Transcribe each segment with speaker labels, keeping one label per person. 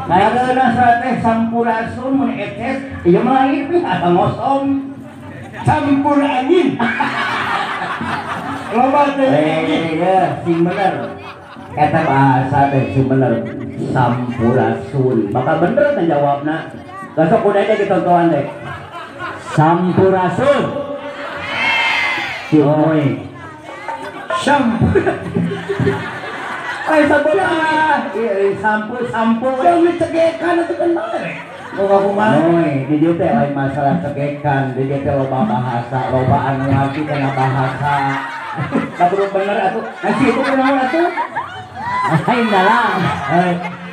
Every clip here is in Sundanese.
Speaker 1: Karena teh sampurasun mun eces ieu mah lain asa ngosom.
Speaker 2: Campur angin. Loba teh.
Speaker 1: Eh, sing bener. Eta bahasa teh sing bener sampurasun. Bakal bener teh jawabna. Besok udah aja ditontonan deh.
Speaker 3: Sampurasun.
Speaker 1: Si Umoy.
Speaker 2: Sampur.
Speaker 1: Ay sampur. Iya, sampur sampur.
Speaker 2: Jangan cegekan atuh kan mare.
Speaker 1: Noy, di dieu teh lain masalah cegekan, di dieu teh loba bahasa, loba anu ngarti kana bahasa. Da kudu bener atuh. Nasi itu kunaon atuh?
Speaker 3: Lain dalam.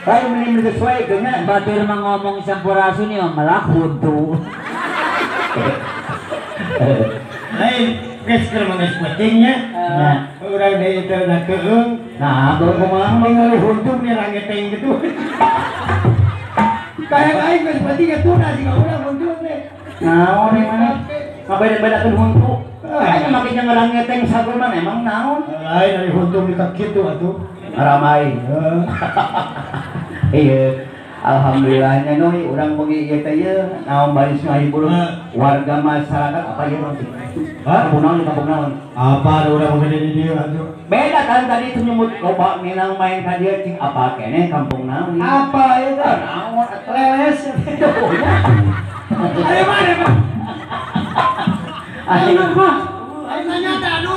Speaker 1: Lain meni sesuai geuna.
Speaker 3: Batur mah ngomong sampurasun ieu melak huntu.
Speaker 2: Lain geus keur mah geus penting nya. Nah, urang deui teh da keueung.
Speaker 1: Nah, baru kumaha
Speaker 2: ningali huntu nih rangeteng gitu. Kayak aing geus penting tuna sih urang huntu teh.
Speaker 1: Naon mana? Ngabeda-bedakeun huntu. Aing make jeung rangeteng sakur mah emang naon?
Speaker 2: Lain dari huntu di ka kitu atuh.
Speaker 1: Ramai. Iya. Alhamdulillahnya noi urang bogi ieu teh ieu naon baris ngahibur warga masyarakat apa ieu naon sih? Hah? Kampung naon kampung naon?
Speaker 2: Apa urang bogi di dieu atuh?
Speaker 1: Beda kan tadi itu nyebut loba minang main ka dieu cing apa keneh kampung naon?
Speaker 2: Apa ieu teh?
Speaker 1: Naon atuh
Speaker 2: leles. Ayo mana, Pak?
Speaker 1: Ayo
Speaker 2: Pak. Ayo nanya teh anu.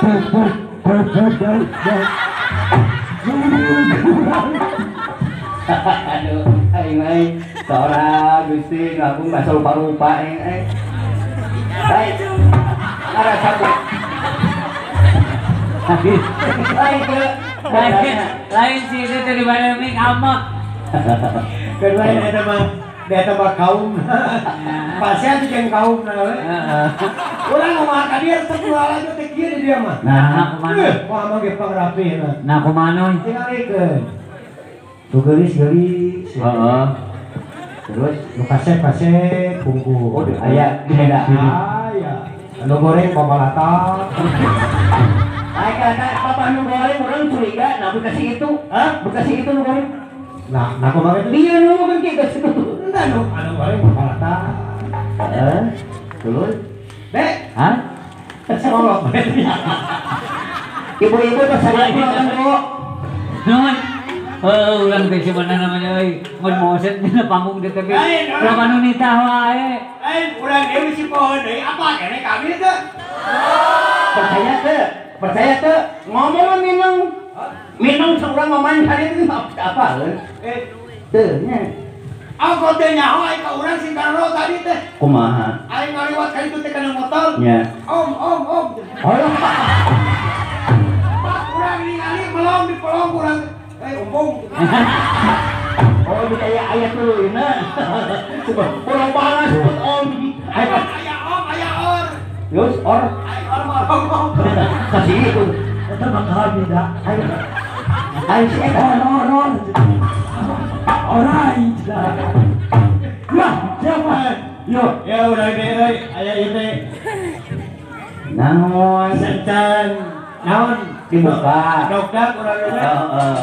Speaker 1: Aduh, aing aing seorang Gusti ngaku masa lupa-lupa aing aing. Baik. Ngarasa ku. Lain ke
Speaker 3: lain sih itu dari mana mik amak.
Speaker 2: Kedua eta mah eta mah kaum. Pasti atuh jeung kaum na we. Urang ngomong ka dieu teh jualan teh kieu di dia mah.
Speaker 3: Nah, kumaha?
Speaker 2: Wah, mah ge pangrapih na.
Speaker 3: Nah, kumaha?
Speaker 2: Tingalikeun. Tuh geulis-geulis.
Speaker 3: Heeh.
Speaker 1: Terus
Speaker 2: nu kasep-kasep pungku.
Speaker 1: Oh, aya di beda.
Speaker 2: Aya. Anu goreng pabalata.
Speaker 1: Ai kata papa nu goreng urang curiga, nah bekasi itu.
Speaker 2: Hah?
Speaker 1: Bekasi itu nu goreng.
Speaker 2: Nah, nah kumaha itu?
Speaker 1: Dia nu goreng kieu situ.
Speaker 2: Entah nu anu goreng pabalata.
Speaker 1: Heeh. Terus
Speaker 2: Dek.
Speaker 3: Hah?
Speaker 2: Sekolot.
Speaker 1: Ibu-ibu teh sadaya Bu.
Speaker 3: Nuhun. Oh, urang teh sebenarnya namanya euy, mun moset dina panggung teh tapi urang anu nitah wae.
Speaker 2: Lain urang deui si pohon deui apa keneh kami teh?
Speaker 1: Percaya teh? Percaya teh? Ngomong minang. Minang saurang ngomong kali itu apa?
Speaker 2: Eh,
Speaker 1: teu nya.
Speaker 2: Aku teh nyaho aing ka urang si Karlo tadi teh.
Speaker 1: Kumaha?
Speaker 2: Aing ngaliwat ka ditu teh kana motor.
Speaker 1: Nya.
Speaker 2: Om, om, om.
Speaker 1: Oh.
Speaker 2: Pak urang ningali melong di pelong urang. Eh, ompong.
Speaker 1: Oh, di kayak ayat dulu ini. Kurang banget om.
Speaker 2: Ayah om, ayah or.
Speaker 1: Yus, or.
Speaker 2: Ayah or mah om.
Speaker 1: Kasih itu.
Speaker 2: Eta bakal beda.
Speaker 1: Ayo. Ayo si or or or.
Speaker 2: Orai. Wah, siapa? Yo, ya udah deh, ayah ieu teh.
Speaker 1: Naon?
Speaker 2: Sencan. Naon?
Speaker 1: Dibuka.
Speaker 2: Dokter urang teh.
Speaker 1: Heeh.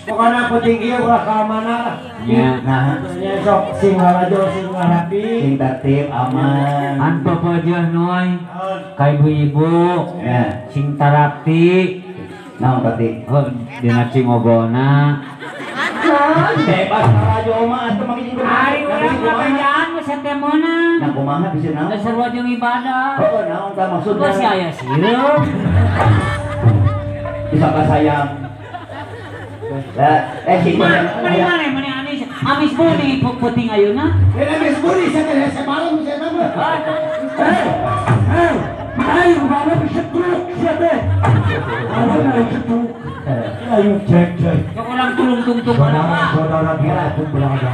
Speaker 2: Pokoknya penting ieu ulah ka mana lah.
Speaker 1: Nya, nah,
Speaker 2: nya sok sing lalajo sing rapi,
Speaker 1: sing tertib aman.
Speaker 3: An papajeun noy. Ka ibu-ibu,
Speaker 1: nya
Speaker 3: sing tarapti.
Speaker 1: Naon tadi?
Speaker 3: Heuh, dina cingogona.
Speaker 1: Bebas lalajo mah atuh mah jeung
Speaker 3: ari urang ngabejaan mah satemona.
Speaker 1: Nah kumaha bisa naon?
Speaker 3: Geus sarua jeung ibadah.
Speaker 1: Heuh, naon tah maksudna?
Speaker 3: Masih aya sireum.
Speaker 1: Bisa kasayang. Lah, eh si
Speaker 3: mana mana amis amis buni puting ayeuna.
Speaker 2: Eh amis buni saya teh semalam saya mah.
Speaker 4: Eh, ayo mana bisa truk sia teh. Ayo truk. Ayo cek cek.
Speaker 3: Kok orang tulung tungtung
Speaker 4: saudara dia pun berada.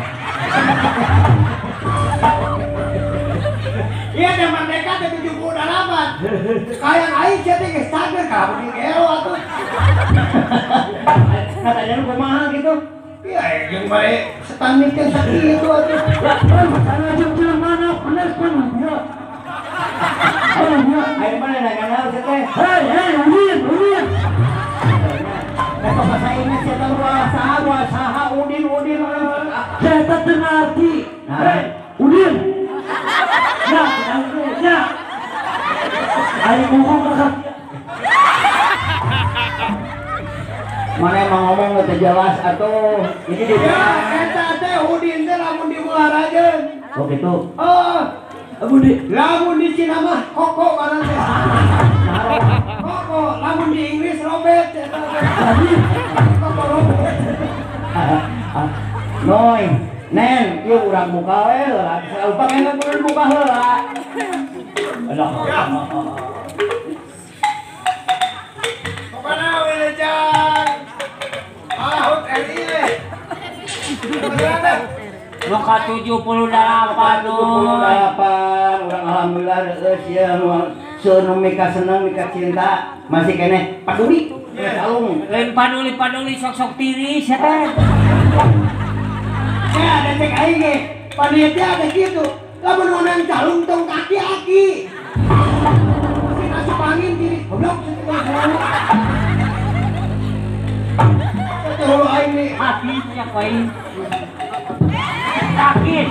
Speaker 2: Iya da merdeka teh 78. Kayak aing sia teh geus cager ka beuki gelo atuh.
Speaker 1: Katanya lu kumaha gitu?
Speaker 2: Iya, jeung bare setan mikir sakitu atuh.
Speaker 4: Sana jeung mana bener kan ya.
Speaker 1: Ayo mana nanya naon sia teh?
Speaker 4: Hei, hei, ulin, ulin.
Speaker 1: Besok Sok asa inget sia teh ruah saha Udin Udin.
Speaker 4: Saya teu ngarti. Hei, Udin. Ya, ya. Ayo ngomong ka.
Speaker 1: Mana emang ngomong teu jelas atuh. Ini di
Speaker 2: ya, eta teh Udin teh lamun di Mularajeun.
Speaker 1: Oh gitu.
Speaker 2: Oh,
Speaker 4: Budi.
Speaker 2: Lamun di Cina mah Koko ngaran teh. Koko, lamun di Inggris Robert eta teh. Koko Robert.
Speaker 1: Noy, Nen, ieu urang buka we heula. Lupa engke kudu buka heula. Aduh.
Speaker 2: Pokona wilujeng. Ah, HUT RI we.
Speaker 3: Nu ka 78
Speaker 1: 78 urang alhamdulillah reueus ieu nu seueur nu mika seneng mika cinta masih keneh paduli calung.
Speaker 3: Lain paduli-paduli sok-sok tiris ya teh.
Speaker 2: Ya ada cek aing ge. Panitia ada kitu. Lamun menang calung tong kaki-aki. Sing asup angin tiris goblok. Teh hulu aing nih.
Speaker 3: Hati nya aing. Takis.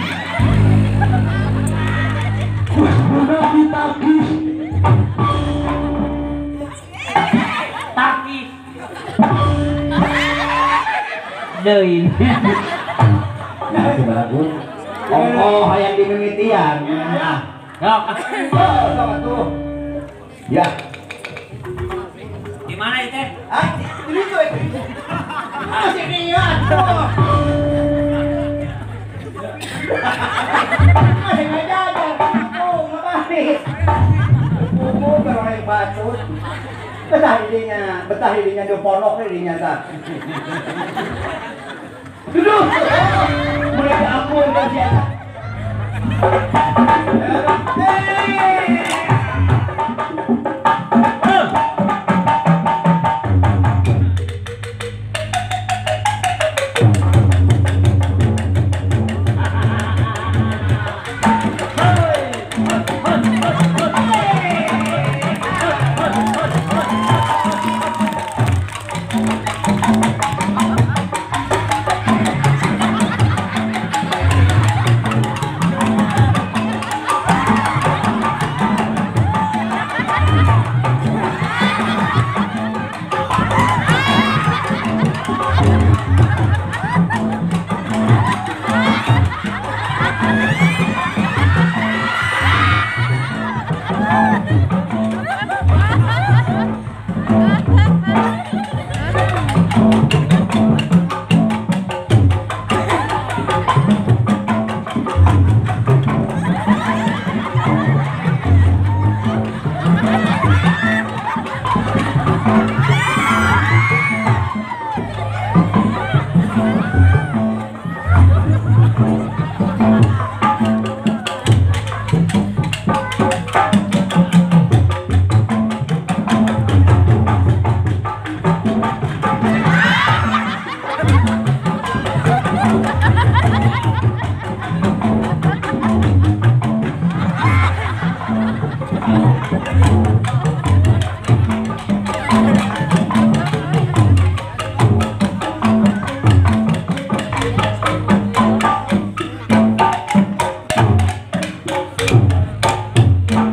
Speaker 4: Takis.
Speaker 3: Takis. Deui.
Speaker 1: Nah, bagus. Oh, hayang dimimitian.
Speaker 2: Ya.
Speaker 3: Sok.
Speaker 1: Oh, sok atuh. Ya.
Speaker 3: Di mana itu?
Speaker 2: Ah, di situ. Ah, sini ya atuh. Masih ngajajar. Oh, makasih.
Speaker 1: Buku beroleh bacot. Betah didinya di pondok didinya tah. Duduk. Mulai aku dan siapa?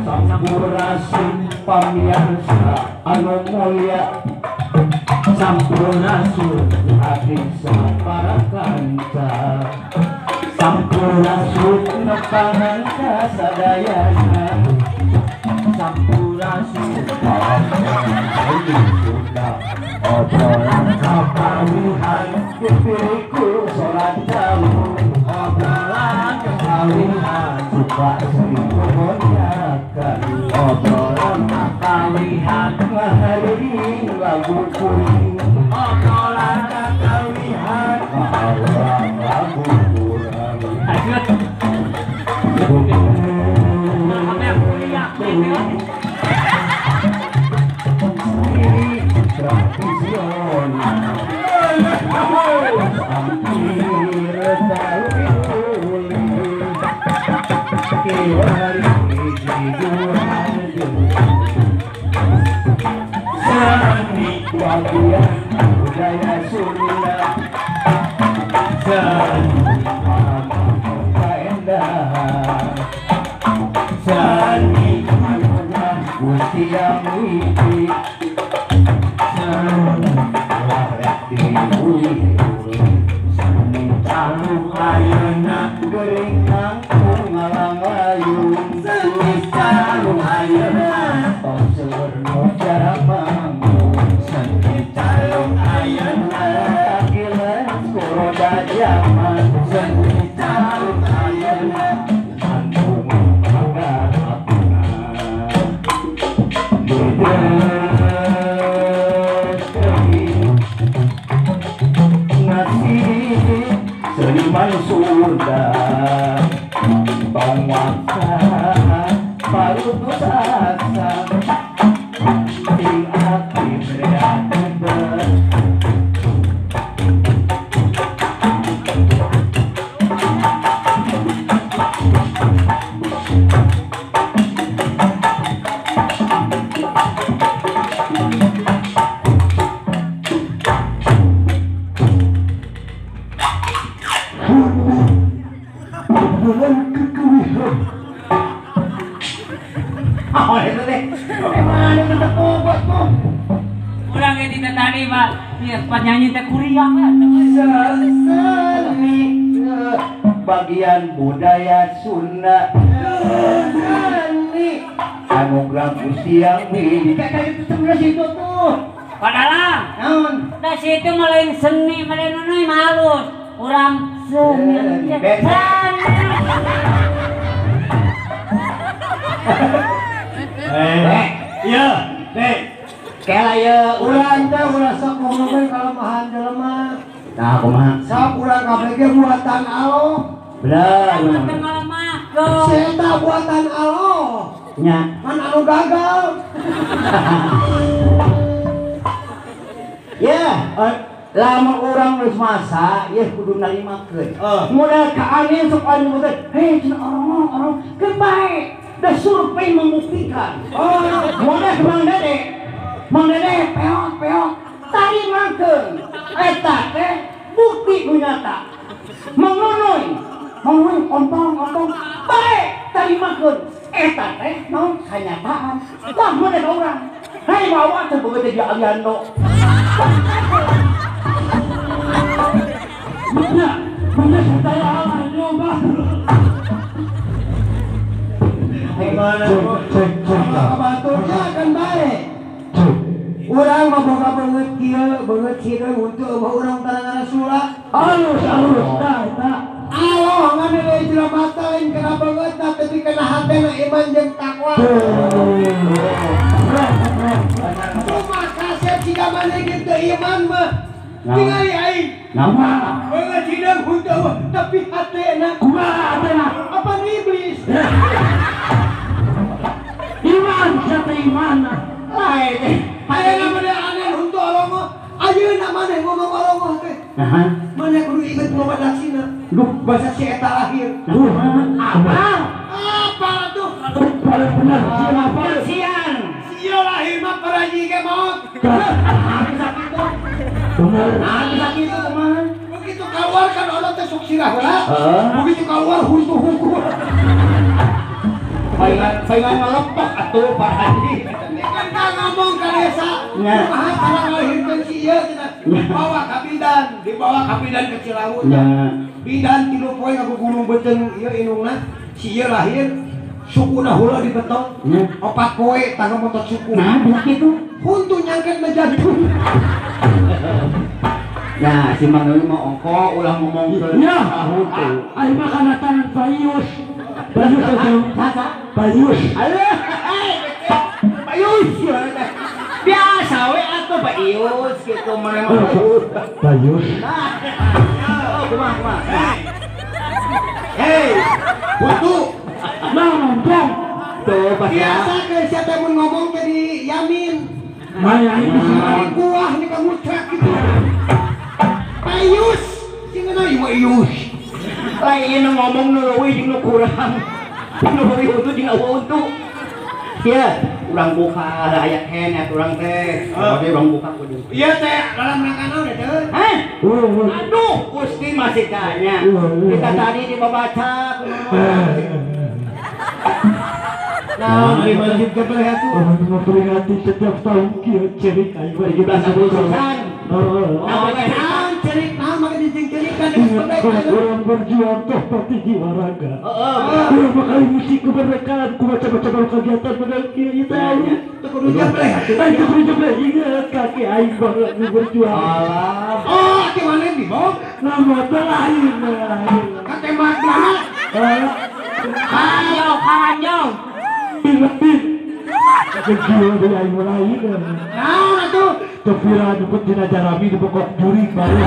Speaker 1: Sampurasun pamirsa anu mulia, sampurasun abdi para kanca, sampurasun nepangan kasadayana, sampurasun Sunda obrolan kapawihan kupiriku sholat jauh, obrolan kapawihan suka seribu konyakan, obrolan kapawihan ngahariin lagu kuring, obrolan kapawihan ngahariin lagu kurang. budaya Sunda. Seni kaendahan, seni Gusti yang wiji, seni seni calung ayeuna geuring kangkung ngalang-layung. Seni calung ayeuna tong seueur nu jarang manggung. Seni calung ayeuna kakileun ku roda jaman. Seni calung ayeuna manggung pagar apuna. Seniman surga tong waksa parutus asa sing ati berat.
Speaker 3: Penyanyi teh kuriang kan.
Speaker 1: Seni bagian budaya Sunda. Seni anugerah Gusti yang wiji. Kayak itu sebenarnya situ tuh.
Speaker 3: Padahal,
Speaker 1: naon?
Speaker 3: Da situ mah lain seni, mah lain nu halus. Urang seni.
Speaker 2: Iya, dek.
Speaker 1: Kela ye
Speaker 2: urang teh ulah sok ngomongkeun kalemahan jelema.
Speaker 1: Tah kumaha?
Speaker 2: Sok urang kabeh ge buatan Allah.
Speaker 1: Bener.
Speaker 2: Seta buatan Allah.
Speaker 1: Nya.
Speaker 2: Kan anu gagal.
Speaker 1: Ya, lamun urang geus masa ieu kudu narimakeun. Modal kaaneh sok anu teh, hei cenah orang-orang keun bae. Da survei membuktikan. Oh, modal ke Mang Dede. Mang Dede peot-peot tarimakeun. Eta teh bukti nu nyata. Mang Nonoy, Mang Nonoy ontong-ontong bae tarimakeun. Eta teh naon kanyataan. Tah mun eta urang. Hei bawa teh boga teh Aliando.
Speaker 4: Bener, bener saya Allah nyoba.
Speaker 2: Gimana? Kabaturnya kan bae. Urang mah boga beungeut kieu, beungeut hideung untuk eueuh urang tarangara sula.
Speaker 4: Alus alus tah eta.
Speaker 2: Allah ngan deui jelema mata lain kana beungeut tapi kana hatena iman jeung takwa. Kumaha kasep siga maneh ge teu iman mah. Tingali aing.
Speaker 1: Kumaha?
Speaker 2: Beungeut hideung henteu tapi hatena
Speaker 4: kumaha hatena?
Speaker 2: Apa iblis?
Speaker 4: Iman siapa iman?
Speaker 2: Lain. Ayeuna maneh aneh huntu alomo. Ayeuna maneh ngomong alomo teh.
Speaker 1: Naha?
Speaker 2: Maneh kudu inget ngomong daksina.
Speaker 1: Duh,
Speaker 2: bahasa si eta lahir.
Speaker 4: Duh,
Speaker 2: apa? Apa tuh?
Speaker 4: Paling bener, siapa?
Speaker 1: Sian.
Speaker 2: Sia lahir mah paraji ge maot.
Speaker 1: Bisa kitu.
Speaker 4: Bener.
Speaker 1: Nah, bisa kitu kumaha?
Speaker 2: Begitu keluar kan Allah teh sok sirah heula. Begitu keluar huntu hukum.
Speaker 1: Palingan ngalepak atuh Pak Haji.
Speaker 2: Kan ka ngomong ka desa, kumaha cara ngalahirkeun si ieu cenah. Dibawa ka bidan, dibawa ka bidan ke Cilawu. Bidan 3 poe ngagugulung beuteung ieu indungna, si ieu lahir sukuna heula dibetot. 4 poe tangga motot suku.
Speaker 1: Nah, bisa kitu.
Speaker 2: Huntu nyangket na jantung.
Speaker 1: Nah, si Mang Noy mah ongko ulah ngomongkeun huntu.
Speaker 4: Ai mah kana tangan Bayus. Bayus aja. Bayus.
Speaker 1: Alah, Bayus. Biasa we atuh Bayus kitu mah.
Speaker 4: Bayus.
Speaker 1: Nah, kumaha kumaha.
Speaker 2: Hei, huntu.
Speaker 4: Nah, ngomong.
Speaker 1: Tuh pas
Speaker 2: biasa ke siapa mun ngomong jadi yamin.
Speaker 4: Maya ini
Speaker 2: sih kuah nih kamu cek gitu. Bayus, sing ngena ieu Iyus.
Speaker 1: Lain ngomong nu leuwih jeung nu kurang. Nu leuwih huntu jeung eueuh huntu. Kieu urang buka aya keneh urang teh. Bade urang buka kudu.
Speaker 2: Ieu teh dalam rangka naon teh?
Speaker 1: Hah? Aduh, Gusti masih tanya. Kita tadi dibaca
Speaker 2: nah, di masjid kebelah atuh.
Speaker 4: Memperingati setiap tahun kieu cerik aing
Speaker 1: 17 Agustusan.
Speaker 2: Nah, cerik nah maka dijengkerikan
Speaker 4: orang berjuang toh pati jiwa raga. Urang bakal musik kemerdekaan ku macam-macam kegiatan model kieu ieu teh.
Speaker 2: Teu kudu jebleh atuh.
Speaker 4: Aing teu kudu jebleh inget kaki aing baheula nu berjuang.
Speaker 2: Oh, atuh maneh dibom?
Speaker 4: Nama teh lain.
Speaker 2: Katembak mah.
Speaker 3: Karanjau, karanjau.
Speaker 4: Lebih berjuang dari aing lain.
Speaker 2: Naon atuh?
Speaker 4: Tepira nyebut dina jarami di pokok jurik baru.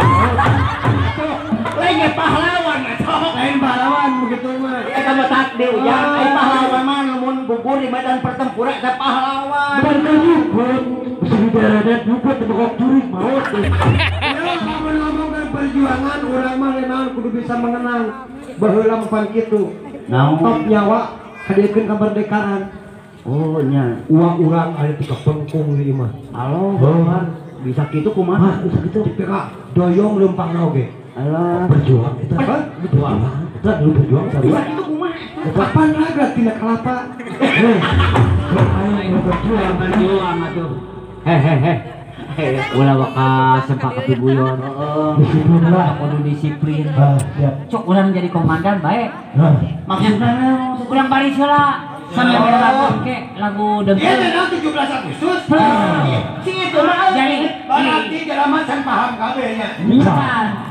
Speaker 1: Lain pahlawan atuh.
Speaker 2: Lain pahlawan begitu mah.
Speaker 1: Eta mah takdir ujang. Ai pahlawan mah lamun gugur di medan pertempuran eta pahlawan.
Speaker 4: Bener nyebut bisa dideredet nyebut di pokok jurik maot.
Speaker 2: Ya lamun ngomong perjuangan urang mah naon kudu bisa mengenang baheula mah kitu.
Speaker 1: Naon?
Speaker 2: Top nyawa hadirkeun kemerdekaan.
Speaker 1: Oh nya,
Speaker 2: uang urang ada tiga pengkung di imah.
Speaker 1: Halo, bisa gitu kumaha?
Speaker 2: Bisa gitu. Dipeka doyong lempang oge.
Speaker 1: Alah,
Speaker 4: berjuang kita.
Speaker 1: Berjuang.
Speaker 4: Kita dulu berjuang
Speaker 1: Bisa
Speaker 4: sarua.
Speaker 1: gitu kumaha?
Speaker 2: Kapan raga tina kelapa?
Speaker 4: Aing berjuang.
Speaker 3: Berjuang atuh. Hehehe. Ulah waka sempak kepibuyon.
Speaker 4: Disiplin lah.
Speaker 3: Kudu disiplin.
Speaker 4: Siap.
Speaker 3: Cok urang jadi komandan bae.
Speaker 1: Maksudna
Speaker 3: urang baris heula. Sambil lagu ke lagu dengkul.
Speaker 2: Iya, teh 17 Agustus.
Speaker 1: Si itu mah
Speaker 3: jadi
Speaker 2: berarti jelema can paham kabeh nya.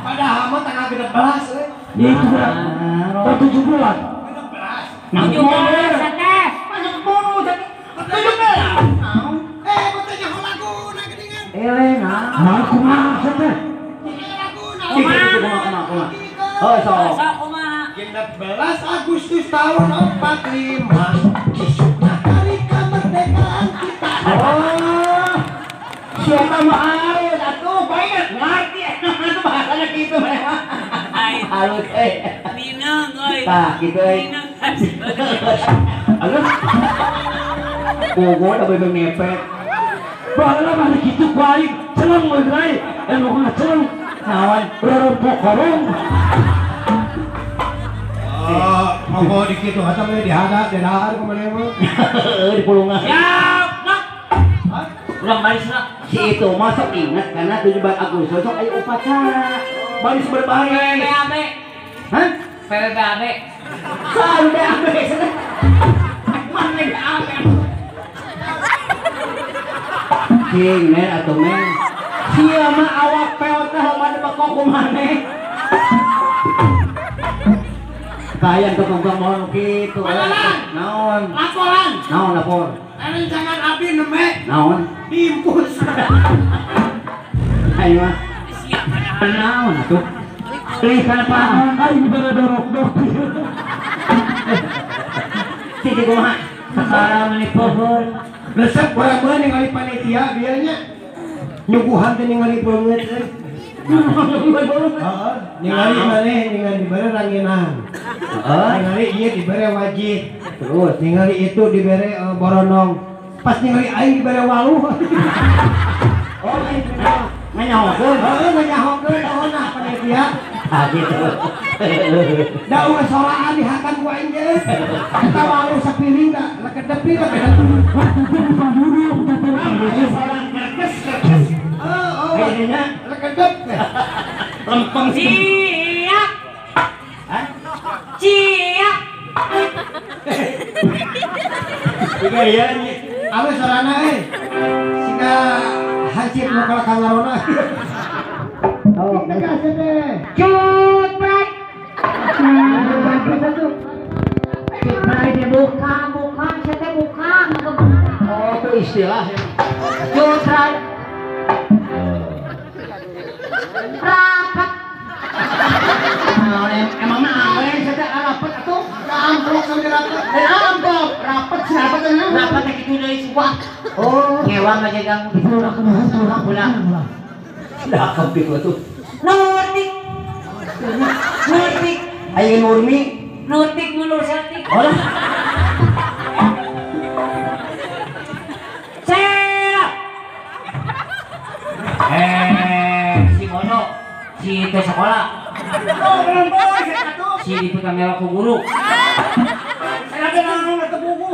Speaker 2: Padahal mah tanggal 16 euy.
Speaker 4: Itu berapa? 17.
Speaker 2: 16.
Speaker 3: 17 teh.
Speaker 1: Masuk buru 17. Naon?
Speaker 2: Eh, beteh nyaho laguna geuningan.
Speaker 1: Eleh nah.
Speaker 4: Nah, kumaha teh?
Speaker 1: Kumaha kumaha. Oh, sok.
Speaker 3: Sok kumaha?
Speaker 2: 16 Agustus tahun 45 isukna hari kemerdekaan kita.
Speaker 1: Oh, siapa mau halus atuh banyak ngerti atuh bahasanya gitu mah. Halus euy.
Speaker 3: Minang euy.
Speaker 1: Tah kitu euy.
Speaker 3: Minang.
Speaker 1: Halus. Bogo da beubeung ngepet.
Speaker 4: Baheula mah kitu ku aing celeng we deui. Anu ngaceleng
Speaker 1: Naon?
Speaker 4: Rorompok korong.
Speaker 2: Oh, pokok di kitu hatam we dihadap, didahar kumaha mah.
Speaker 1: Heeh, di pulungan.
Speaker 3: Siap, nak. Urang baris lah.
Speaker 1: Si itu masuk ingat karena 17 Agustus sok aya upacara. Baris berbaris.
Speaker 3: PPAB.
Speaker 1: Hah?
Speaker 3: PPAB.
Speaker 1: Saru BAB. Mana BAB? Cing men atuh men. Sia mah awak peot teh loba dibekok ku maneh. Kayang tuh kongkong mohon kitu. Naon?
Speaker 2: Laporan.
Speaker 1: Naon lapor?
Speaker 2: Rencangan abdi neme.
Speaker 1: Naon?
Speaker 2: Diimpus.
Speaker 1: Ayo mah.
Speaker 3: Siap padahal.
Speaker 1: Naon atuh? Please kana paham.
Speaker 4: Aing bara dorok-dorok.
Speaker 1: Cik kumaha?
Speaker 3: Sekarang meni pohon.
Speaker 2: Resep urang mah ningali panitia bieu nya. Nyuguhan teh ningali beungeut euy. Heeh, ningali maneh ningali dibere ranginang.
Speaker 1: Heeh,
Speaker 2: ningali ieu dibere wajib.
Speaker 1: Terus
Speaker 2: ningali itu dibere boronong. Pas ningali aing dibere waluh.
Speaker 1: Oh, nganyahokeun.
Speaker 2: Heeh, nganyahokeun naonna panitia.
Speaker 1: Ah gitu.
Speaker 2: Da ulah solaan dihakan ku aing ge. Eta waluh sapiring da lekedep deui lekedep.
Speaker 1: Solaan kerkes kerkes.
Speaker 2: Heeh, oh. Lekedep teh.
Speaker 1: Lempeng
Speaker 3: siap.
Speaker 1: Hah?
Speaker 3: Siap.
Speaker 2: Tiga ya, alus sorana euy. Siga hancip nu kalah kangarona.
Speaker 1: Oh,
Speaker 2: tegas teh.
Speaker 3: Cuprat. Cuprat buka, buka, saya buka.
Speaker 1: Oh, itu istilah.
Speaker 3: Cuprat. Rapat.
Speaker 1: Emang naon saya rapat atuh?
Speaker 2: Amplop sampe rapat.
Speaker 1: Amplop, rapat siapa teh?
Speaker 3: Rapat teh kitu deui suak.
Speaker 1: Oh,
Speaker 3: ngewang aja ganggu gitu. Ulah.
Speaker 1: Dakep gitu tuh.
Speaker 3: Nurtik. Nurtik.
Speaker 1: Ayo Nurmi.
Speaker 3: Nurtik mulur satik.
Speaker 1: Oh.
Speaker 3: Si teh sekolah. Si dipikamewa ku guru.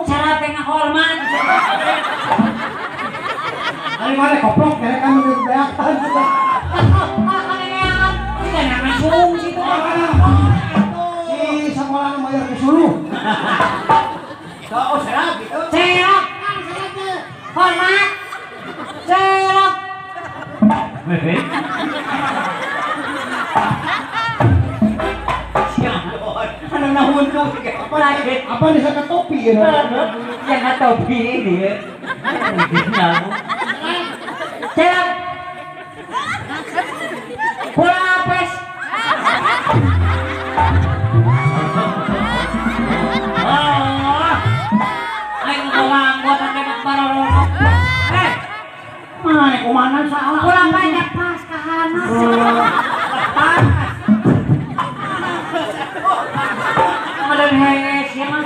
Speaker 3: Cara teh ngahormat.
Speaker 2: Ari mana koplok ya kan udah beakan.
Speaker 3: Tidak langsung situ.
Speaker 2: Si sekolah bayar ke suluh.
Speaker 1: Oh, serap gitu.
Speaker 3: Serap. Hormat. Serap.
Speaker 2: Apa disangka topi ya?
Speaker 3: Yang topi ini ya. Serap. Bola apes. Oh, aing ngomong gua pakai barorok. Eh,
Speaker 1: mana kumanan salah.
Speaker 3: Bola banyak pas kahana.
Speaker 1: Pas.
Speaker 3: Madan hees ya mah.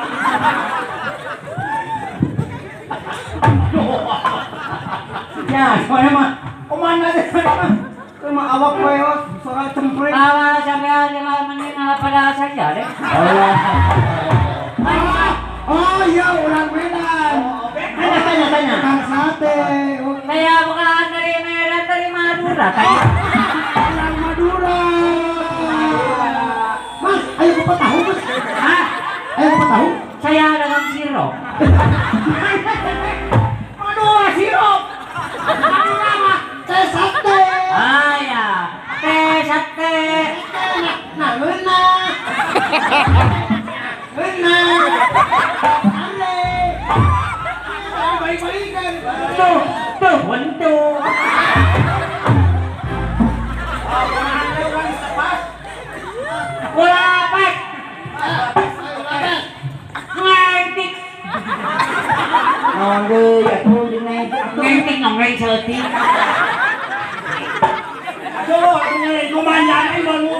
Speaker 1: Ya, soalnya mah kumana teh mah. Cuma awak weos suara cempreng.
Speaker 3: Awas sampai jangan mending pada saja deh.
Speaker 2: Oh iya orang Medan.
Speaker 1: Tanya tanya.
Speaker 2: Tukang sate.
Speaker 3: Saya bukan dari Medan, dari Madura.
Speaker 2: Orang Madura. Mas, ayo kupat tahu mas.
Speaker 3: Hah?
Speaker 2: Ayo kupat tahu.
Speaker 3: Saya dagang sirup.
Speaker 1: Madura sirup. Madura mah
Speaker 2: teh sate.
Speaker 3: Ah ya, teh sate.
Speaker 2: Nah, benar. Benar. Aneh. Baik-baikan.
Speaker 3: Tuh, tuh, bentuk. Bola pas. Ngentik.
Speaker 1: Nongge ya tuh dinaik.
Speaker 3: Ngentik nongreng seeutik.
Speaker 1: Aduh, ngentik kumandan baru.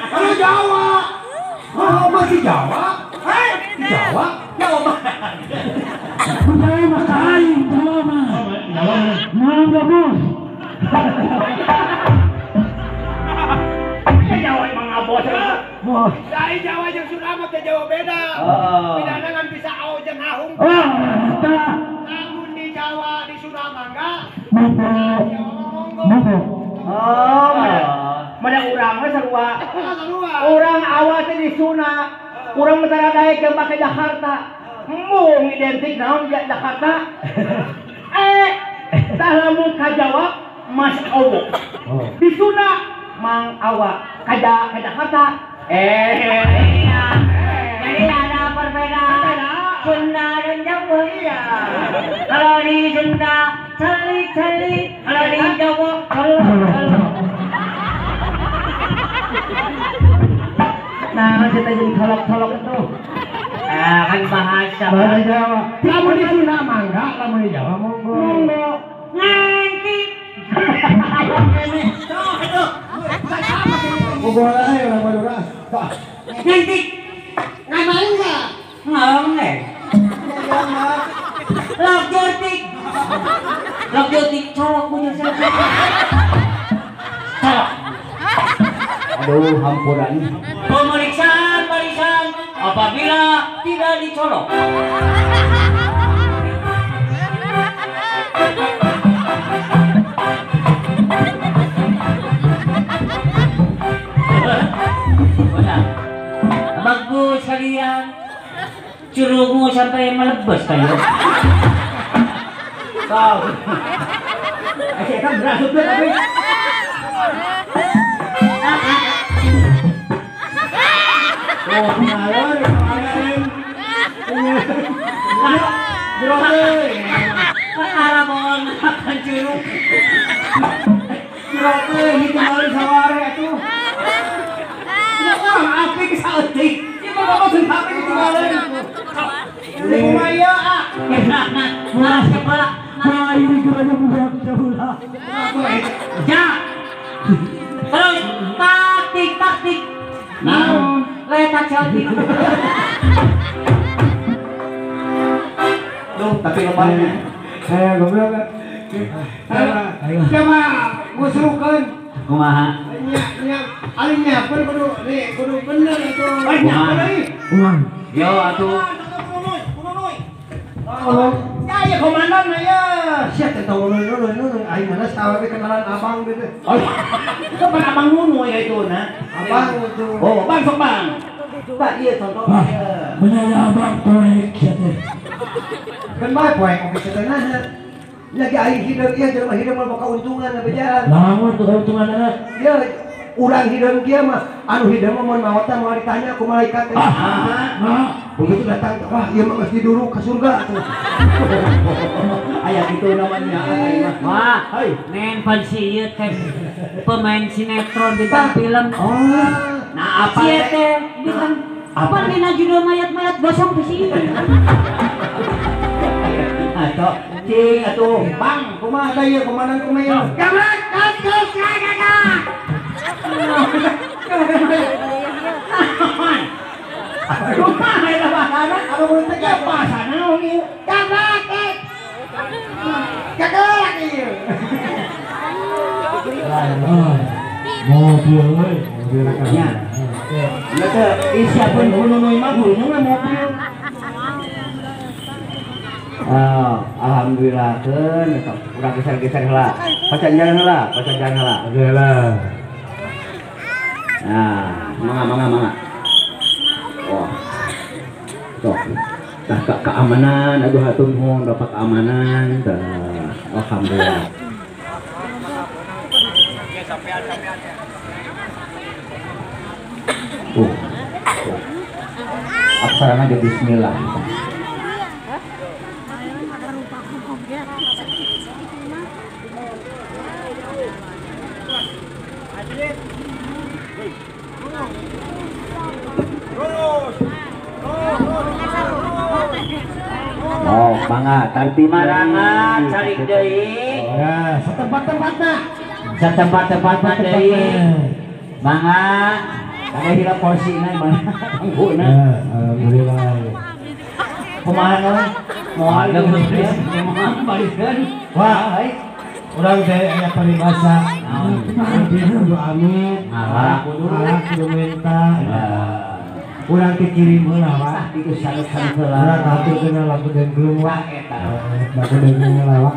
Speaker 2: Baru Jawa. Oh, masih Jawa? Hei, Jawa?
Speaker 1: Jawa mana?
Speaker 4: Budaya mah aing Jawa mah. Mangga bos.
Speaker 1: Jawa emang ngabos.
Speaker 4: Bos.
Speaker 2: Dari Jawa jeung Sunda mah teh Jawa beda. Bedana ngan bisa ao jeung ahung.
Speaker 4: Oh, tah.
Speaker 2: Lamun di Jawa di Sunda mangga.
Speaker 4: Monggo.
Speaker 1: Oh, mana urang mah sarua. Urang awal teh di Sunda. Urang mah tara daek ke make Jakarta. Embung identik naon Jakarta. Eh, tah lamun ka Jawa Mas Owo. Di Sunda Mang Awa. Ka Jakarta.
Speaker 3: Iya. Jadi ada perbedaan Sunda dan Jawa.
Speaker 1: Iya.
Speaker 3: Kalau di Sunda celi-celi, kalau di Jawa kalau.
Speaker 1: Nah, kita jadi colok-colok itu.
Speaker 3: Ah, kan bahasa.
Speaker 2: Bahasa Jawa. Lamun di Sunda mangga, lamun di Jawa monggo.
Speaker 1: Monggo.
Speaker 3: Nganti.
Speaker 1: Tuh, tuh.
Speaker 2: Bobola aja orang Madura.
Speaker 3: Nganti.
Speaker 2: Ngamain enggak?
Speaker 3: Ngomong. Lok jotik. Lok jotik colok punya siapa? Colok.
Speaker 1: Aduh, hampuran.
Speaker 3: Pemeriksaan barisan apabila tidak dicolok. Bagus kalian. Curugmu sampai melebes kayo.
Speaker 1: Tahu. Eh, kan berasut tapi. Oh, ngalor, ngalor. Jerote.
Speaker 3: Arah mohon makan curug.
Speaker 1: Jerote hitung saware atuh. Orang api ke saeutik. Ieu mah bapak sing api ketinggalan. Lumayan ah.
Speaker 3: Mulas kepala.
Speaker 4: Wah, ini geranya budak jauh.
Speaker 3: Ya. Terus taktik taktik.
Speaker 1: Naon?
Speaker 3: Letak cantik.
Speaker 1: Duh, tapi lebarnya.
Speaker 2: Saya goblok. Siapa ngusurukeun?
Speaker 3: Kumaha?
Speaker 2: Nya aing nyaper kudu nih kudu bener atuh. Nyaper euy.
Speaker 3: Yo atuh.
Speaker 2: Oh, ya ya komandan ya. Siap teh tong nunuy aing mana sawe kenalan abang gitu.
Speaker 1: Oh. Kapan abang nunuy ya itu nah.
Speaker 2: Abang itu.
Speaker 1: Oh, bang sok bang. Pak ieu contoh ieu.
Speaker 4: Bener abang poek sia teh.
Speaker 2: Kan bae poek oge teh nah. Lagi aing hideung ieu jelema hideung mah boga keuntungan bejaan.
Speaker 4: Naon tuh keuntunganna?
Speaker 2: Ieu urang hideung kieu mah anu hideung mah mun maot teh moal ditanya ku malaikat teh. Nah, begitu datang wah ieu mah geus diduruk ka surga tuh.
Speaker 1: Aya kitu namanya aing mah.
Speaker 3: Wah, nen pan si ieu teh pemain sinetron bintang film.
Speaker 2: Oh.
Speaker 1: Nah, apa
Speaker 3: si teh bintang apa dina judul mayat-mayat gosong teh si ieu.
Speaker 1: Atuh cing atuh bang
Speaker 2: kumaha teh ieu komandan kumaha ieu?
Speaker 1: Gablek gas gas. Kumaha eta bahasana?
Speaker 2: Apa mun teh
Speaker 1: bahasa naon ieu?
Speaker 2: Gablek. Gagelak ieu.
Speaker 4: Mobil euy, mobil
Speaker 1: nya. Ieu teh isiapeun ku nunuy mah gulungna mobil. Alhamdulillah keun urang geser-geser heula. Pacan jalan heula, pacan jalan heula.
Speaker 4: Alhamdulillah.
Speaker 1: Nah, mangga. Oh. Tuh. Tah keamanan, aduh hatur nuhun Bapak keamanan. Tah, alhamdulillah. Tuh. Aksarana ge bismillah. Oh, mangga tarti
Speaker 3: marangat calik deui.
Speaker 2: Ya, satempat-tempatna.
Speaker 3: Satempat-tempatna deui. Mangga.
Speaker 1: Kade hilap porsina mana pangguna.
Speaker 4: Ya, alhamdulillah.
Speaker 1: Kumaha euy? Moal moal baliskeun.
Speaker 4: Wah, urang teh aya paribasa. Naon kudu amit, ngalah kudu minta. Urang teh kirim heula wa.
Speaker 1: Itu sanut-sanut heula.
Speaker 4: Urang haturkeun lagu dengklung wa
Speaker 1: eta.
Speaker 4: Lagu dengklung heula wa.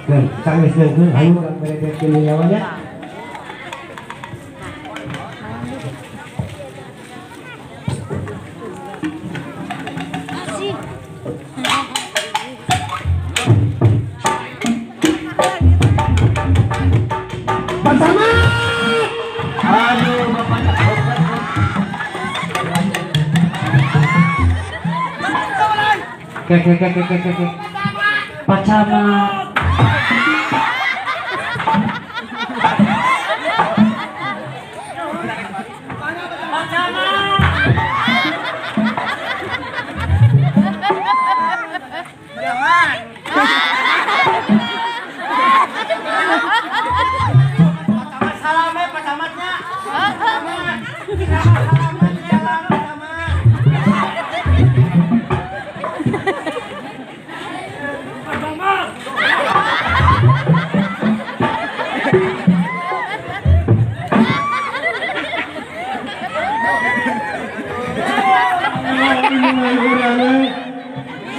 Speaker 4: Keun, sanggeus dengklung hayu urang bere-bere nyawanya.
Speaker 3: Ke. Pak Camat. Pak Camat.
Speaker 1: Jangan. Pak Camat salam ya Pak Camatnya. Camat. Salam jalan Pak Camat.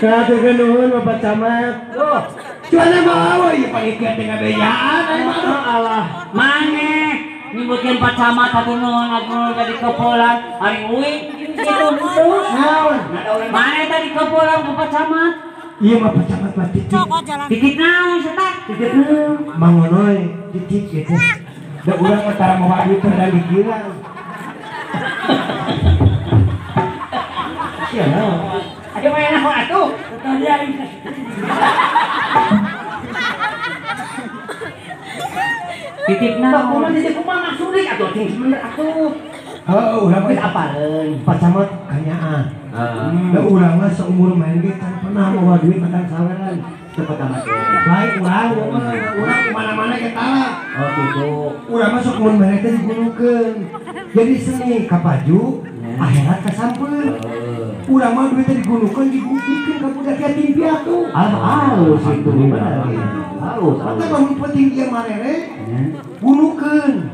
Speaker 4: Satu nuhun Bapak Camat.
Speaker 2: Tuh, cuana mau ieu panitia teh ngabejaan aya mah
Speaker 3: Allah. Maneh nyebutkeun Pak Camat hatur nuhun hatur tadi kepolan ari uing kitu henteu.
Speaker 2: Naon?
Speaker 3: Maneh tadi kepolan ku Pak Camat.
Speaker 4: Ieu mah Pak Camat mah titik.
Speaker 3: Titik naon cenah?
Speaker 4: Titik Mang Onoy titik gitu. Da urang mah tara mawa duit teh da dikiran. Sia naon?
Speaker 1: Ayo main naon atuh?
Speaker 3: Titik naon?
Speaker 1: Kumaha titik kumaha maksudna atuh cing bener atuh.
Speaker 2: Heuh, urang
Speaker 1: geus apaleun.
Speaker 2: Pak Camat kanyaan. Da urang mah saumur main ge can pernah mawa duit matang saweran.
Speaker 1: Teu Pak Camat.
Speaker 2: Baik urang mah urang kemana-mana ge tara.
Speaker 1: Oh kitu.
Speaker 2: Urang mah sok mun mere teh digunukeun. Jadi seni kapaju, akhirat kasampeun. Urang mah duitnya digunukeun digupikeun ka budak yatim piatu.
Speaker 1: Halus itu bener. Halus.
Speaker 2: Mata lamun penting ieu marere gunukeun.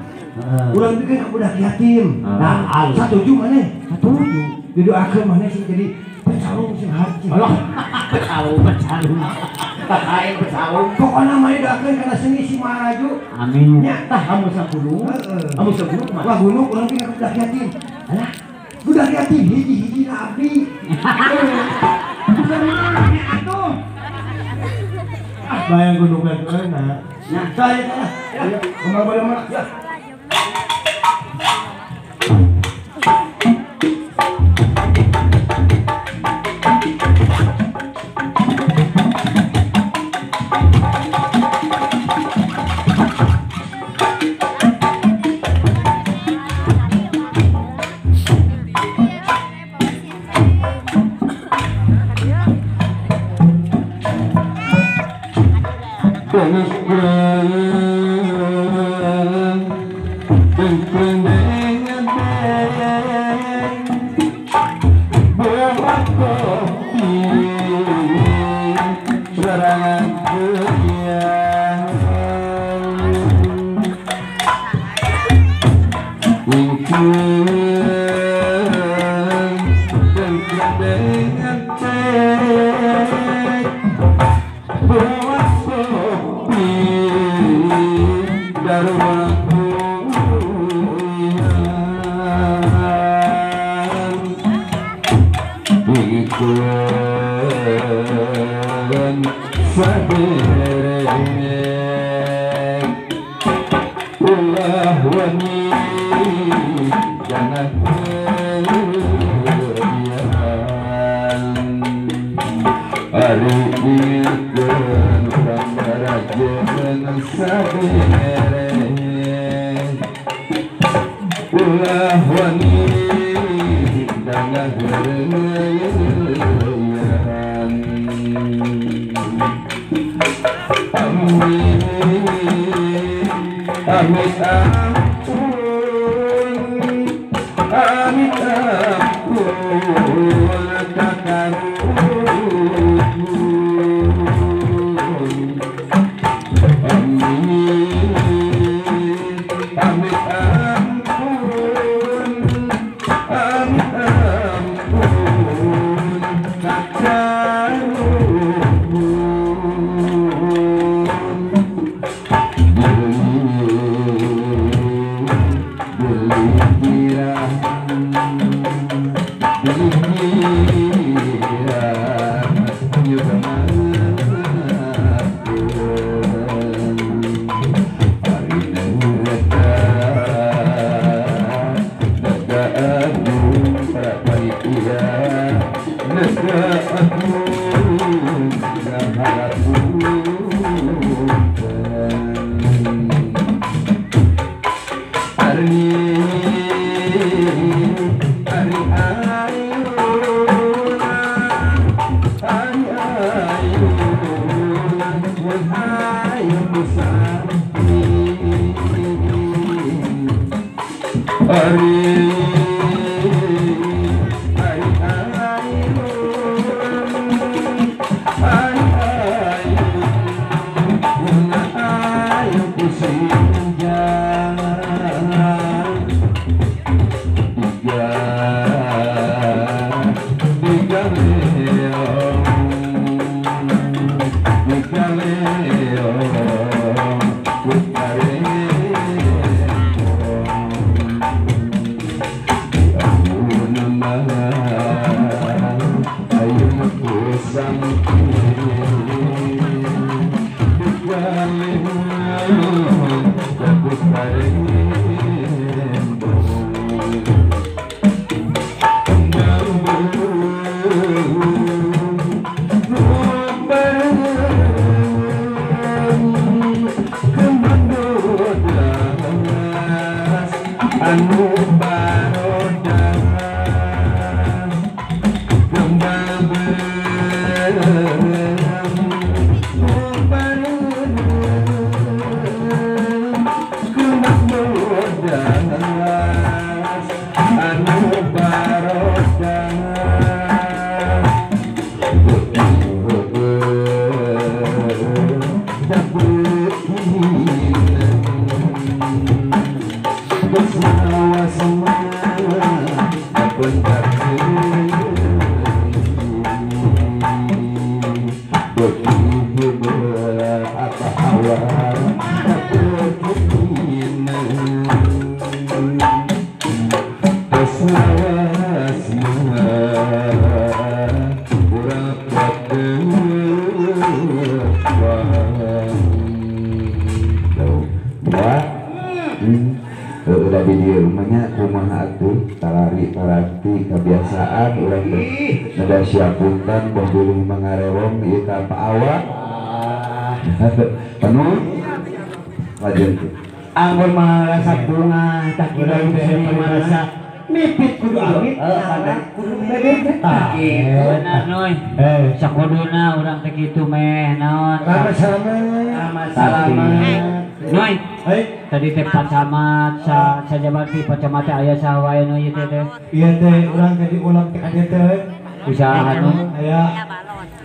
Speaker 2: Urang bikin ka budak yatim. Nah, satuju maneh? Satuju. Didoakeun maneh sing jadi pecalung sing harji.
Speaker 1: Alah, pecalung, pecalung. Lain pecalung.
Speaker 2: Pokona mah doakeun kana seni si maraju.
Speaker 3: Amin.
Speaker 2: Nya
Speaker 1: tah amun sagunung. Amun sagunung mah.
Speaker 2: Wah gunung urang bikin ka budak yatim.
Speaker 1: Alah,
Speaker 2: budak yatim hiji-hiji na abdi.
Speaker 1: Kumaha atuh?
Speaker 4: Bayang gunung na.
Speaker 1: Nah,
Speaker 2: saya lah. Ya, kemana mana? Ya.
Speaker 5: kebiasaan urang teh. Ada siapunten boh bilih mangarewong ieu ka Pak Awa. Penuh lajeng teh.
Speaker 1: Anggur marasa bunga tak
Speaker 4: Urang teh paribasa mipit kudu amit kudu bebek tah.
Speaker 3: Bener Noy. Sakuduna urang teh kitu meh naon.
Speaker 1: Sama-sama.
Speaker 3: Noy. Tadi teh Pak Camat sajabat ti Pak Camat teh aya saha wae nu ieu teh.
Speaker 4: Ieu teh urang teh diulang teh ka dieu teh.
Speaker 3: Usaha nu
Speaker 4: aya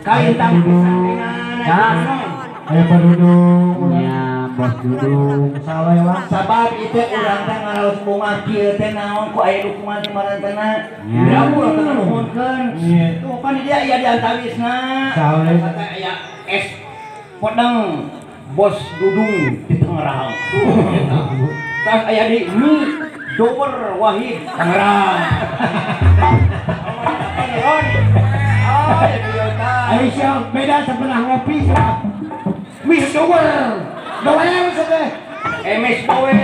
Speaker 1: kaintang pisan.
Speaker 4: Aya Pak Dudung,
Speaker 3: nya Bos Dudung.
Speaker 4: Saha wae
Speaker 1: sabab ieu teh urang teh ngaraos bunga kieu teh naon ku aya dukungan ti marantena. Da urang teh nuhunkeun. Tuh pan dia aya di antawisna.
Speaker 4: Saha wae
Speaker 1: aya es podeng Bos Dudung di Tangerang. Tas aya di mie Dower Wahid Tangerang. Oh, ya dieu tah.
Speaker 4: Aisyah beda sebelah ngopi sih. Mie Dower. Dower teh.
Speaker 1: MS Dower.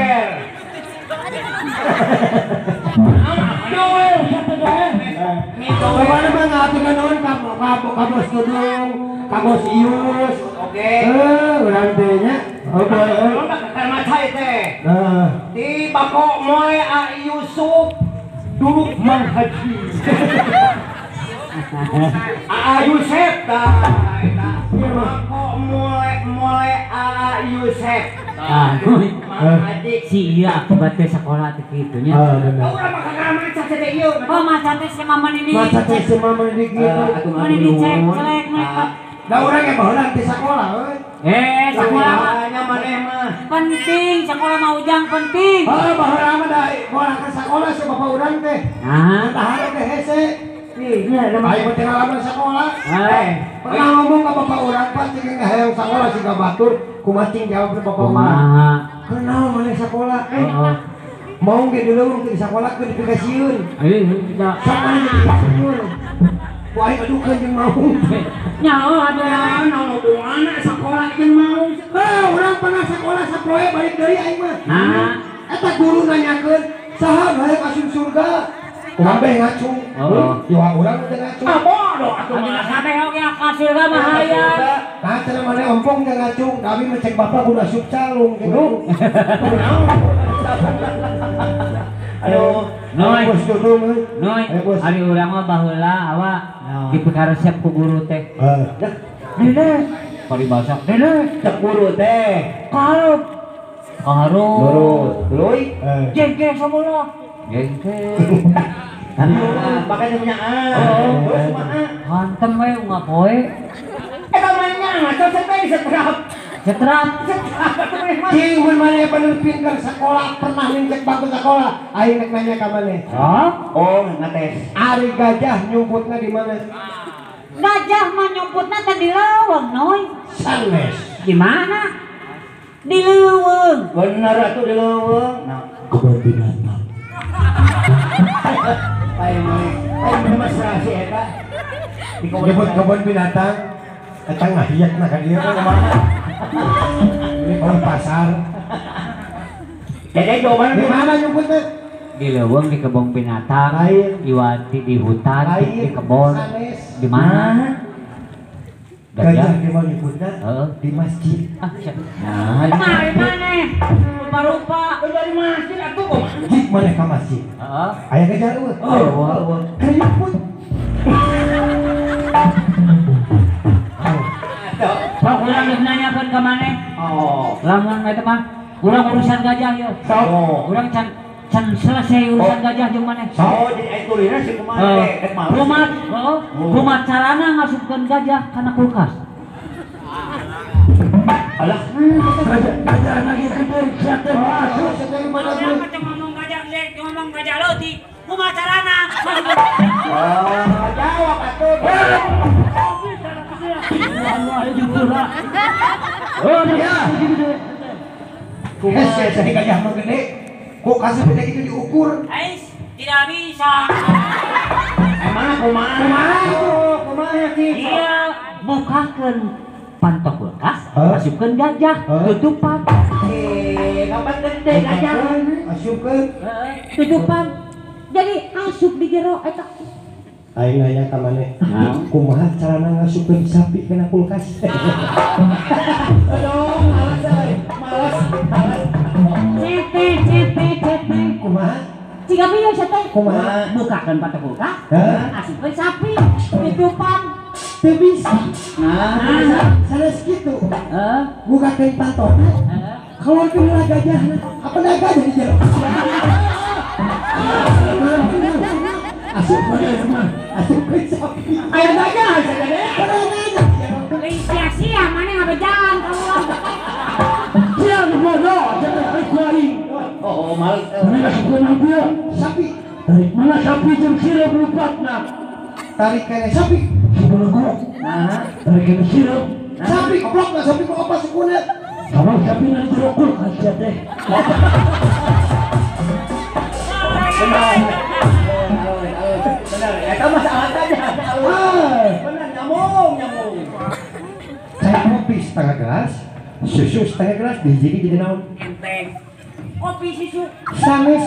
Speaker 4: Dower satu dower.
Speaker 1: Mie Dower.
Speaker 4: Mana mah ngaturkeun nuhun ka Bos Dudung, ka Bos Ius.
Speaker 1: Oke.
Speaker 4: Urang teh nya. Oke.
Speaker 1: Maca teh. Di Bako Moe A Yusuf duduk Mang Haji. A Yusuf tah eta. Bako Moe A Yusuf.
Speaker 3: Ah, si iya akibat teh sekolah teh kitu nya.
Speaker 1: Urang mah kakara maca teh ieu.
Speaker 3: Oh, maca teh si mama ini.
Speaker 4: Maca teh si mama ini kitu.
Speaker 3: Mani dicek celek mereka.
Speaker 4: Da urang ge baheula teh sakola euy.
Speaker 3: Sekolah
Speaker 1: mah maneh mah
Speaker 3: penting, sekolah mah ujang penting.
Speaker 4: Heuh, baheula mah da moal ka sakola si bapak urang teh.
Speaker 3: Nah,
Speaker 4: tah teh hese.
Speaker 3: Iya,
Speaker 4: aing teh ngalaman sakola. Pernah ngomong ka bapak urang pas cing hayang sakola siga batur, kumaha cing jawab ke bapak urang. Kenal maneh sakola? Mau ge dileuweung teh di sakola keun dipikasieun. Sok maneh dipikasieun. Ku aing adukeun jeung maung.
Speaker 3: Nyaho atuh
Speaker 1: naon hubunganna sakola jeung maung.
Speaker 4: Heuh, urang pernah sakola sapoe balik deui aing mah.
Speaker 3: Nah,
Speaker 4: eta guru nanyakeun, saha nu hayang asup surga? Kabeh ngacung. Heeh, urang teh ngacung.
Speaker 1: Ah bodoh atuh
Speaker 3: mah. Kabeh oge ka surga mah hayang.
Speaker 4: Nah, cenah maneh ompong teh ngacung, kami mah cek bapak kudu asup calung gitu.
Speaker 1: Aduh,
Speaker 3: Noy.
Speaker 4: Bos Dudung euy.
Speaker 3: Noy, ari urang mah baheula awak dipikaresep ku guru teh.
Speaker 4: Heeh.
Speaker 3: Dede, paribasa dede
Speaker 1: cek guru teh.
Speaker 3: Kaharep. Kaharep.
Speaker 1: Nurut. Tuluy.
Speaker 3: Jengke samola. Jengke.
Speaker 1: Nah, makanya punya terus kumaha?
Speaker 3: Hantem we unggal poe.
Speaker 1: Eta mah nya ngaco teh disetrap.
Speaker 3: Setrap.
Speaker 4: Cing mun maneh bener pinter sekolah pernah nincek bangku sekolah, aing rek nanya ka maneh.
Speaker 3: Hah?
Speaker 1: Oh, ngates.
Speaker 4: Ari gajah nyumputna di mana?
Speaker 6: Gajah mah nyumputna teh di leuweung, Noy.
Speaker 4: Sanes.
Speaker 3: Di mana?
Speaker 6: Di leuweung.
Speaker 1: Bener atuh di leuweung. Nah,
Speaker 4: kebun binatang.
Speaker 1: Aing mah mesra si eta.
Speaker 4: Nyebut kebun binatang, eta ngahiatna ka dieu mah kumaha? Ini kalau pasar.
Speaker 1: Jadi jawabannya
Speaker 4: di mana nyumputna?
Speaker 3: Di leuweung di kebun binatang, iwati di hutan, di kebun. Di mana?
Speaker 4: Gajah di mana nyumputna? Di masjid.
Speaker 3: Ah, nah,
Speaker 6: di mana? Rupa-rupa.
Speaker 1: Di masjid atuh kumaha?
Speaker 4: Jik maneh ka masjid.
Speaker 3: Heeh.
Speaker 4: Aya gajah eueuh.
Speaker 3: Heeh.
Speaker 4: Keur nyumput.
Speaker 3: Sok urang geus nanyakeun ka maneh.
Speaker 1: Oh.
Speaker 3: Lamun eta mah urang urusan gajah ieu.
Speaker 1: Sok.
Speaker 3: Urang can selesai urusan gajah jeung maneh.
Speaker 1: Oh, jadi aya tulina si kumaha teh rek males.
Speaker 3: Kumaha? Heeh. Kumaha carana ngasupkeun gajah kana kulkas?
Speaker 1: Alah,
Speaker 4: gajah lagi gede sia teh masuk sia teh mana
Speaker 6: Urang mah teu ngomong gajah gede, ngomong gajah leutik. Kumaha carana?
Speaker 1: Oh, jawab atuh.
Speaker 3: Oh,
Speaker 4: ya. Hese tadi gajah mah gede. Kok kasih beda gitu diukur?
Speaker 6: Ais, tidak bisa.
Speaker 1: Emang kumaha? Kumaha sih?
Speaker 3: Iya, bukakeun pantok kulkas, asupkeun gajah, tutupan.
Speaker 1: Kapan gede gajah?
Speaker 4: Asupkeun.
Speaker 6: Tutupan. Jadi asup di jero eta.
Speaker 4: Aing nanya ka maneh. Kumaha carana ngasupkeun sapi kana kulkas?
Speaker 1: Aduh, malas euy. Malas, malas.
Speaker 6: Cete, cete, cete.
Speaker 4: Kumaha?
Speaker 6: Ciga bieu sia teh.
Speaker 4: Kumaha?
Speaker 6: Bukakeun panto kulkas. Asupkeun sapi. Ditupan.
Speaker 4: Teu bisa.
Speaker 1: Nah,
Speaker 4: sanes kitu. Heeh. Bukakeun pantona. Keluarkeun heula gajahna. Apa da gajah di jero? Asup mana mah? Asupkeun sapi.
Speaker 1: Aya gajah sagede.
Speaker 6: Lain sia-sia maneh ngabejaan ka urang.
Speaker 1: Sia nu bodoh, jangan tarik ku aing. Oh, males. Mana ngasupkeun ieu?
Speaker 4: Sapi.
Speaker 1: Tarik mana sapi jeung sireum lupatna?
Speaker 4: Tarik kene sapi.
Speaker 1: Sebelum nah, tarik kene sireum.
Speaker 4: Sapi goblok lah sapi kok apa sukuna?
Speaker 1: Sama sapi na di jero kulkas sia teh. Benar. Benar, eta masalah aja. Benar, nyambung, nyambung.
Speaker 4: Saya kopi setengah gelas, susu setengah gelas, dihiji jadi naon?
Speaker 6: Enteng. Kopi susu.
Speaker 4: Sanes.